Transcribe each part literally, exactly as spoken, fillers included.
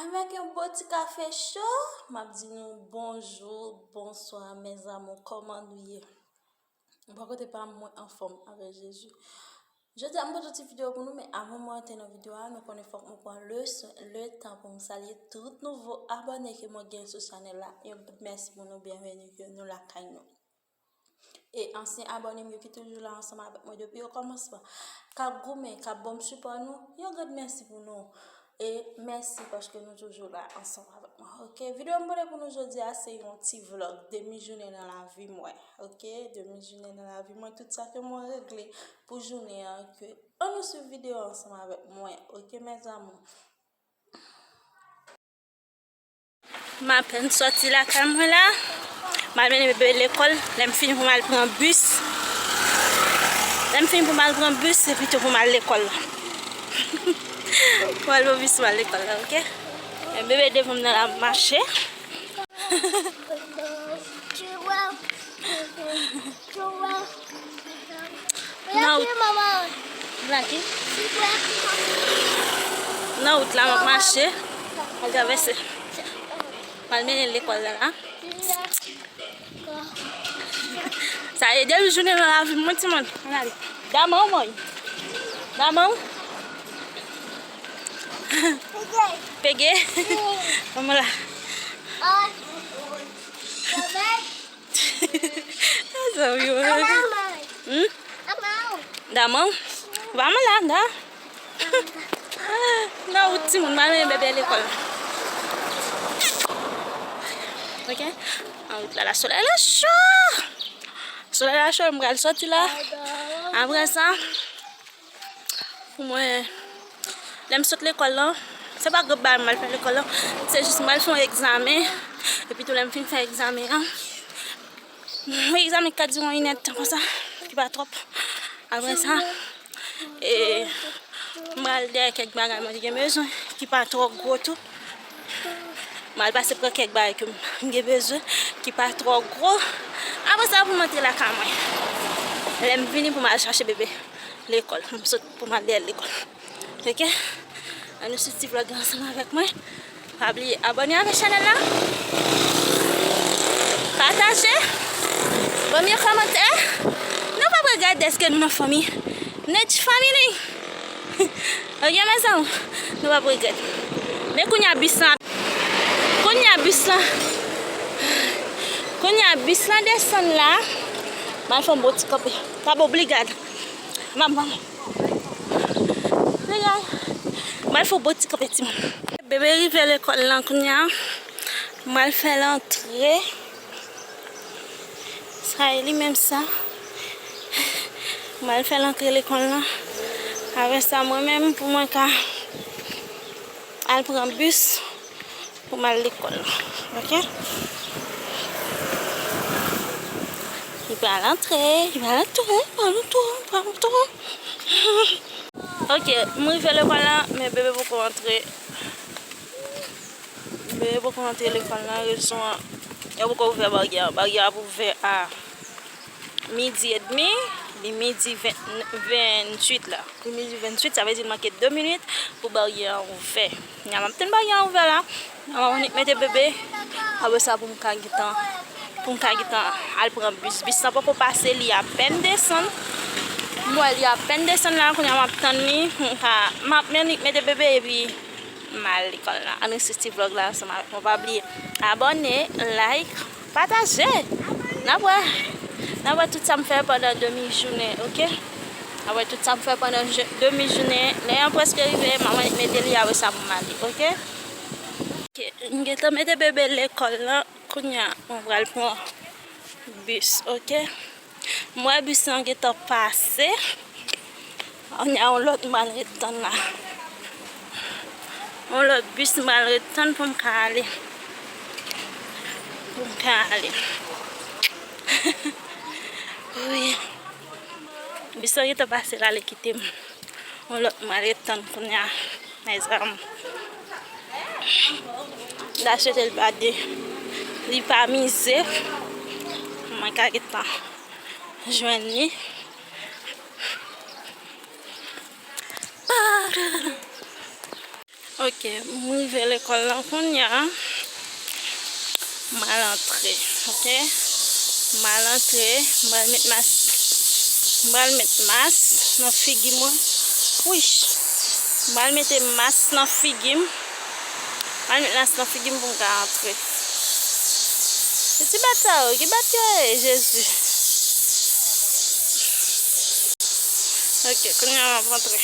Avèk yon bon ti kafe cho, m ap di nou bonjou, bonswa, mes amours, kòman nou ye? Bò kote pa m, mwen anfòm avèk Jezi. Jodi a, m pote yon ti videyo pou nou, men avan mwen antre nan videyo a, nou konnen fòk mwen pran le, le tan pou m salye tout nouvo abòne ke mwen gen sou chanèl la. Yon mèsi pou nou, byenveni ke nou lakay nou. E ansyen abòne m yo ki toujou la ansanm avèk mwen depi okòmansman, k ap goumen, k ap ban m sipò nou, yon grann mèsi pou nou. E mèsi paske nou toujou la ansanm avèk mwen. Oke, videyo m pote pou nou jodi a, se yon ti vlòg demi jounen nan lavi mwen. Oke, demi jounen nan lavi mwen, tout sa ke mwen regle pou jounen an, ke ann nou swiv videyo ansanm avèk mwen. Oke, mes amours. M apèn sòti lakay mwen la. M al mennen bebe lekòl. Lè m fini pou m al pran bis. Lè m fini pou m al pran bis, se pito pou m al lekòl la. Pou m al pran bis pou m al lekòl la, oke? Men bebe devan m nan la ap mache. Nan wout, nan wout la, m ap mache, m ap travèse. M al mennen l lekòl la, la. Sa ye, demi jounen nan lavi mwen, timoun. Ann ale. Daman w, mwen. Daman w. Pege. Manman la. Zanmi mwen. Hmm? Daman. Daman la, da. Nan wout timoun, m al mennen bebe lekòl. Oke? Nan wout la, la, solèy la cho. Solèy la cho, m pral sòti la. Apre sa, pou mwen, lè m sot lekòl lan, se pa gwo bagay m al fè lekòl lan. Se jis m al fè yon egzamen. Epi tou lè m fin fè egzamen an, yon egzamen ki ka dire yon inèdtan konsa, ki pa twòp. Apre sa, e, m al dèyè kèk bagay mwen te gen bezwen, ki pa twò gwo tou. M al pase pran kèk bagay ke m gen bezwen, ki pa twò gwo. Apre sa, pou m antre lakay mwen. Lè m vini pou m al chache bebe lekòl. M sot pou m al dèyè l lekòl. Oke? Ann nou swiv ti vlòg la ansanm avèk mwen. Pa bliye abòne avèk chanèl la. Pataje. Ban m yon kòmantè. Nou p ap regrèt dèske nou nan fanmi. Nèt family. Oke, mes amours, nou p ap regrèt. Men kounye a bis lan, kounye a bis lan, kounye a bis lan desann la. M al fè yon bon ti kanpe. Kanpe obligat. Manman. Regarde. M al fè yon bon ti kanpe, timoun. Bebe rive lekòl lan kounye a. M al fè l antre. Sa e li menm sa. M al fè l antre lekòl lan. Apre sa, mwen menm, pou mwen ka al pran bis pou m al lekòl. Oke? Li pral antre, li pral antre, pral antre, pral antre. Oke, m rive lekòl la, men bebe poko antre. Bebe poko antre lekòl la, rezon an, yo poko ouvè baryè an. Baryè a ap ouvè a midi edmi, li midi ven, venntuit la. Li midi venntuit, sa vle di l manke de minit pou baryè an ouvè. Kounye a m ap tann baryè an ouvè la. Mwen annik mete bebe. Apre sa pou m ka gentan, pou m ka gentan al pran bis. Bis lan poko pase, li apèn desann. M wè li apèn desann la, kounye a m ap tann li. Pou m ka, m ap annik mete bebe epi m al lekòl la. Ann swiv ti vlòg la ansanm avèk mwen. Pa bliye abòne, like, pataje. N ap wè, n ap wè tout sa m fè pandan demi jounen, oke? N ap wè tout sa m fè pandan je-, demi jounen. Lè an prèske rive, m ap mete li, apre sa pou m ale, oke? Oke, m gentan mete bebe lekòl lan. Kounye a, mwen pral pran bis, oke? M wè bis lan gentan pase. Kounye a, yon lòt m pral ret tann la. Yon lòt bis m pral ret tann pou m ka ale. Pou m ka ale. Wi. Bis lan gentan pase la, li kite m. Yon lòt m al ret tann kounye a, mezanmi. M ta swete li pa de, li pa mize. Mwen ka gentan jwenn li. Ok, m rive lekòl la kounye a. M al antre, ok? M al antre, m pral met mas, m pral met mas nan figi mwen. Wouch! M pral mete mas nan figi m. M pral met mas nan figi m pou m ka antre. Se ti bat sa yo, ki bat yo ye, Jezi? Ok, kounye a m ap antre.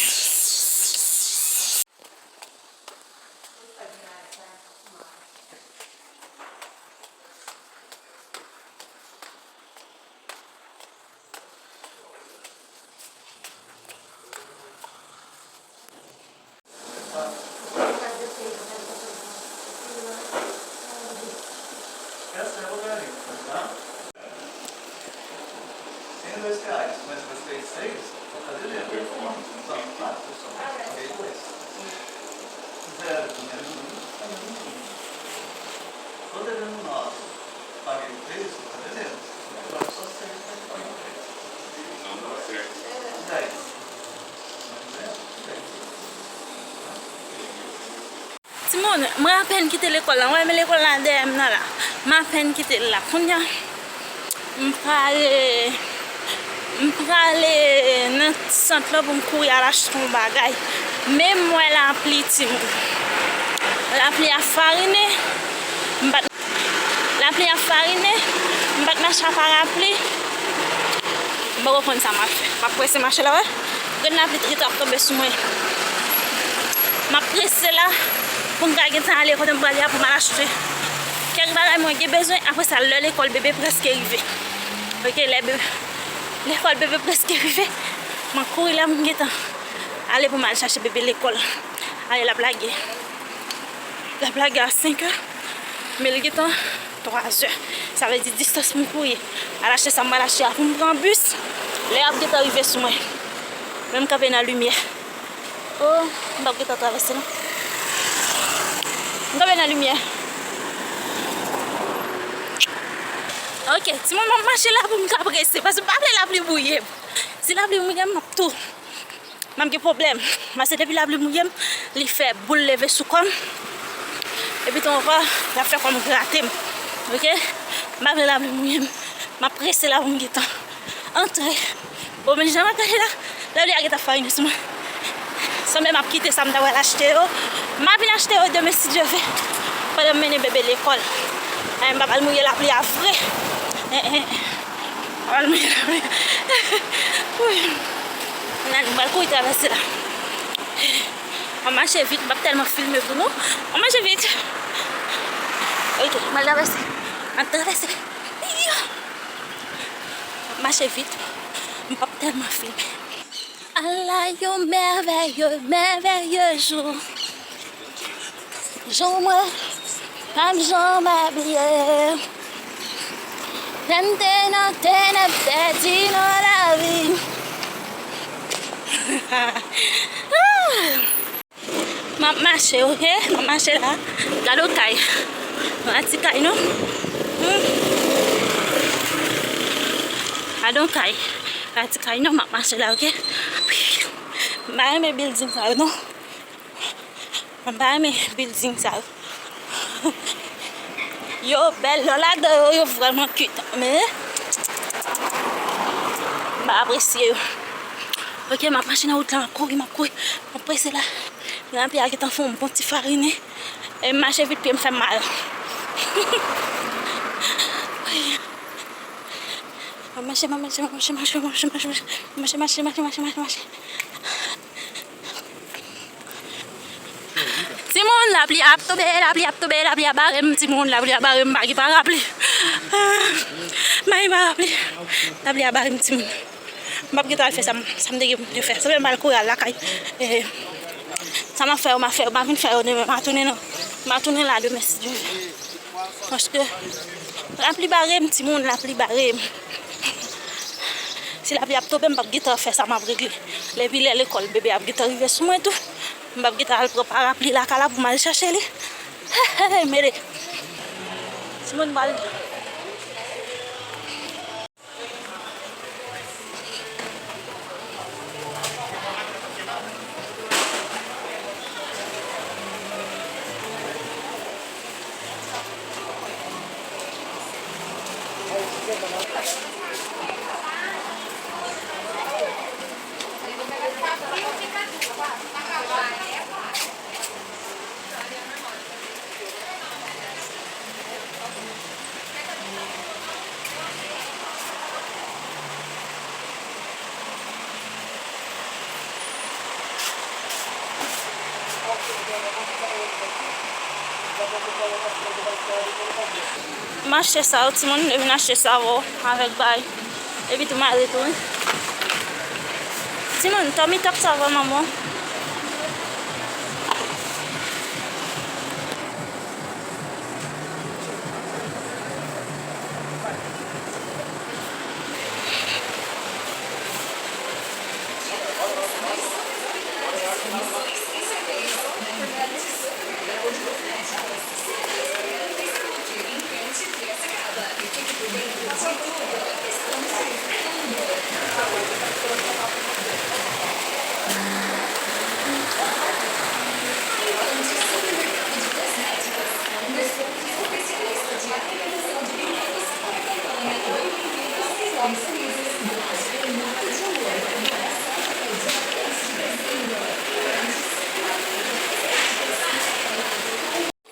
Cien dos reais, mas você fez seis? Vou fazer mesmo. São quatro só. Paguei dois. Zero, primeiro número, tá vendo? Tô devendo nove. Paguei três, vou fazer mesmo. Agora só seis, mas paguei três. Não dá certo. Dez. Mas é, dez. Timoun, mwen apèn kite lekòl la. Mwen men lekòl la dèyè m nan la. Mwen apèn kite l la. Kounye a, m prale, m prale nan sant lan pou m kouri al achte yon bagay. Men m wè lapli, timoun. Lapli ap farinen. M pa t Lapli ap farinen, m pa t mache a parapli. M poko konn sa m ap fè. M ap prese mache la, wè. Grenn lapli t gentan ap tonbe sou mwen. M ap prese la pou m ka gentan ale kote m prale a pou m al achte kèk bagay mwen gen bezwen. Apre sa, lè lekòl bebe prèske rive. Ok, lè be-, lekòl bebe prèske rive. Mwen kouri la pou m gentan ale pou m al chache bebe lekòl. Ale l ap lage. L ap lage a senk è, men l gentan twa zè. Sa vle di distans pou m kouri al achte sa m pral achte a pou m pran bis. Lè y ap gentan rive sou mwen. Men m kanpe nan limyè. Oh, m p ap gentan travèse non. M kanpe nan limyè. Ok, timoun, m ap mache la pou m ka prese, paske m pa vle lapli mouye m. Si lapli mouye m, m ap tou M ap gen pwoblèm. Paske depi lapli mouye m, li fè boul leve sou kò m. Epi tou ankò, l ap fè kò m grate m. Ok? M pa vle lapli mouye m. M ap prese la pou m gentan antre. Bon, men jan m ap gade la, lapli a gentan farinen sou mwen. Sanble m ap kite sa m ta pral achte yo. M ap vin achte yo demen si Dye vle. Pandan m mennen bebe lekòl. Ay, m pa pral mouye lapli a vre. Eh, eh. Al mwen. Wi. Nan, m pral kouri travèse la. M ap mache vit, m p ap tèlman filme pou nou. M ap mache vit. Ok, m al travèse. M ap travèse. Yo. M ap mache vit. M p ap tèlman filme. Ala yon mèvèye, mèvèye jou. Jou mwen p ap janm bliye. Lè m te nan tenèb pèdi nan lavi. M ap mache, ok? M ap mache la. Gade yon kay. Yon ti kay, non? Hmm. Gade yon kay. Yon ti kay, non? M ap mache la, ok? M pa renmen bilding sa yo, non. M pa renmen bilding sa yo. Yo bèl, lè w ladan yo, yo vrèman cute. Men, m pa apresye yo. Ok, m ap mache nan wout la, m ap kouri, m ap kouri. M ap prese la. Lapli a gentan fè yon bon ti farinen. E m mache vit, pye m fè m mal. M ap mache, m ap mache, m ap mache, mache, mache, mache, mache, mache. M ap mache, mache, mache, mache, mache, mache. Timoun, lapli ap tonbe, lapli ap tonbe, lapli ap bare m, timoun, lapli ap bare m, m pa gen parapli. M pa gen parapli. Lapli ap bare m, timoun. M p ap gentan al fè sa m, sa m te gen pou m te fè. Sanble m al kouri al lakay. Eh, sa m ap fè yo, m a fè yo, m a vin fè yo demen, m a tounen nan, m a tounen la demen, si Dye vle. Paske lapli bare m, timoun, lapli bare m. Si lapli ap tonbe, m p ap gentan fè sa m ap regle. Epi lè lekòl bebe ap gentan rive sou mwen tou, m p ap gentan al pran parapli lakay la pou m al chache li. Hey, hey, mele. Timoun, m pral M achte sa, yo, timoun, yo vin achte savo avèk bay. Epi tou mare tou, wi. Timoun, tummy tuck sa vrèman bon.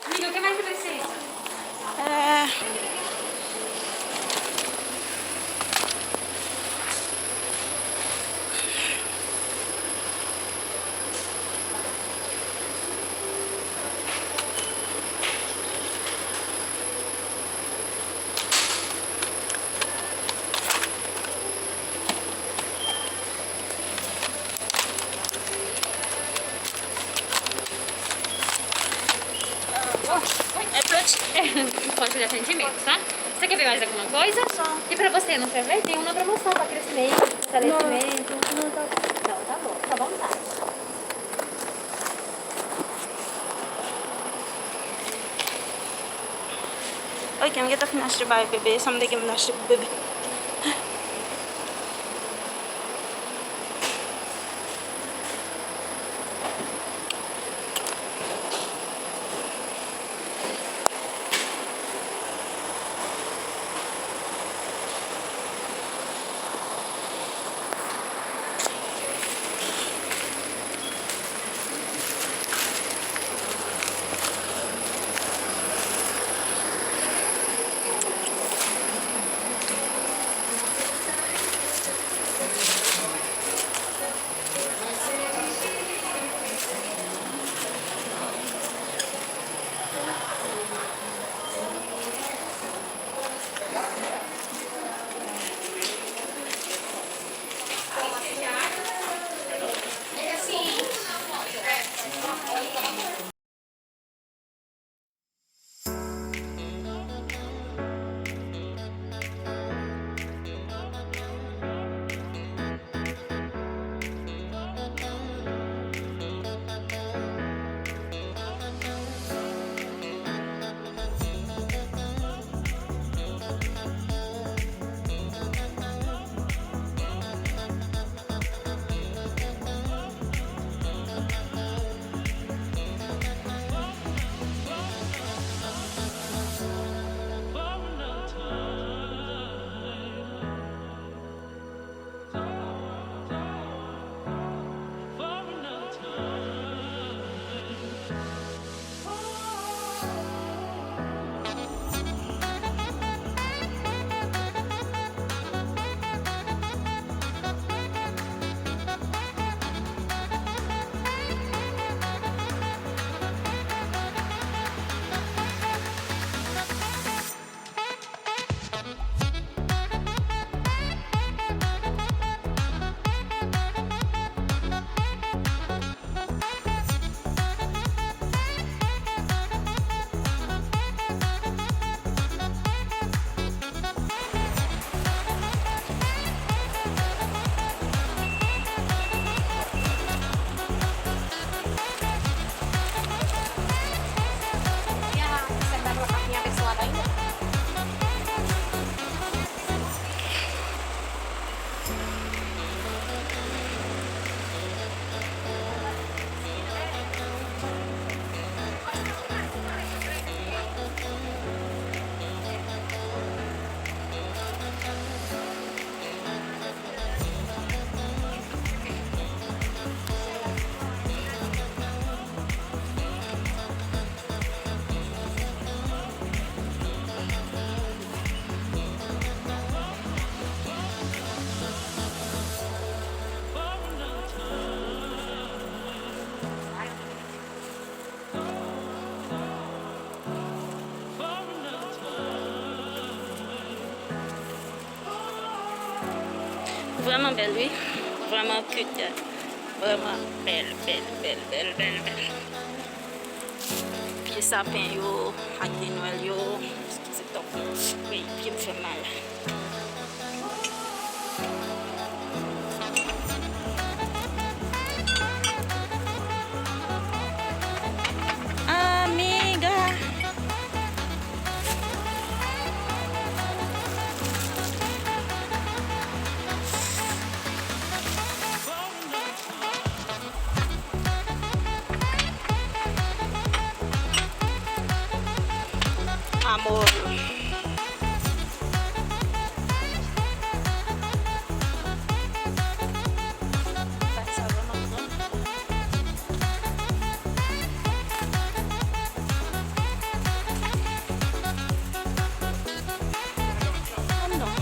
Amiga, o que mais você precisa? É. Pode fazer atendimento, tá? Você quer ver mais alguma coisa? Só. E pra você, não quer ver? Tem uma promoção pra crescimento, fortalecimento. Não, não tá. Não, tá bom, fica à vontade. Ok, m gentan fin achte bay bebe, sa m te gen pou m achte pou bebe. Vrèman bèl, wi. Vrèman cute. Vrèman bèl, bèl, bèl, bèl, bèl, bèl. Pye sapen yo, ak de Nwèl yo. Eskize, tonton. Wi, pye m fè mal. Amiga. Amor. Bagay sa vrèman bon. Oh non.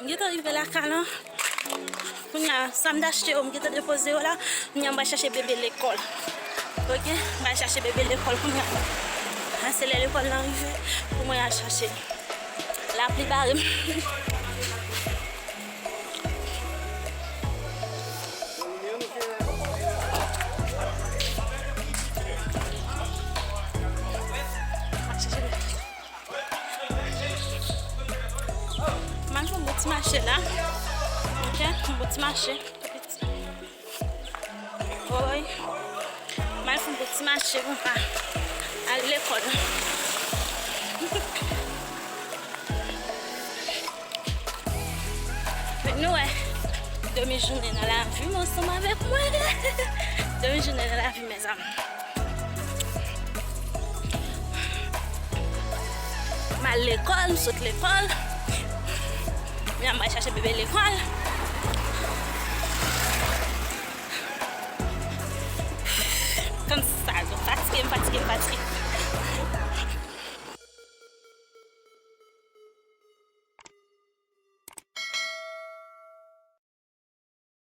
Gentan rive lakay la. Kounye a, sa m t achte yo, m gentan depoze yo la. Kounye a, m pral chache bebe lekòl. Oke? M pral chache bebe lekòl kounye a. A, se lè lekòl lan rive pou mwen al chache. Lapli bare m. M al fè yon bon ti mache la. Oke, yon bon ti mache. Wi. M al fè yon bon ti mache pou m pa al lekòl. Nou wè, demi jounen nan lavi m ansanm avèk mwen. Demi jounen nan lavi m, mezanmi. M al lekòl, m sot lekòl. Kounye a m al chache bebe lekòl. Konn sa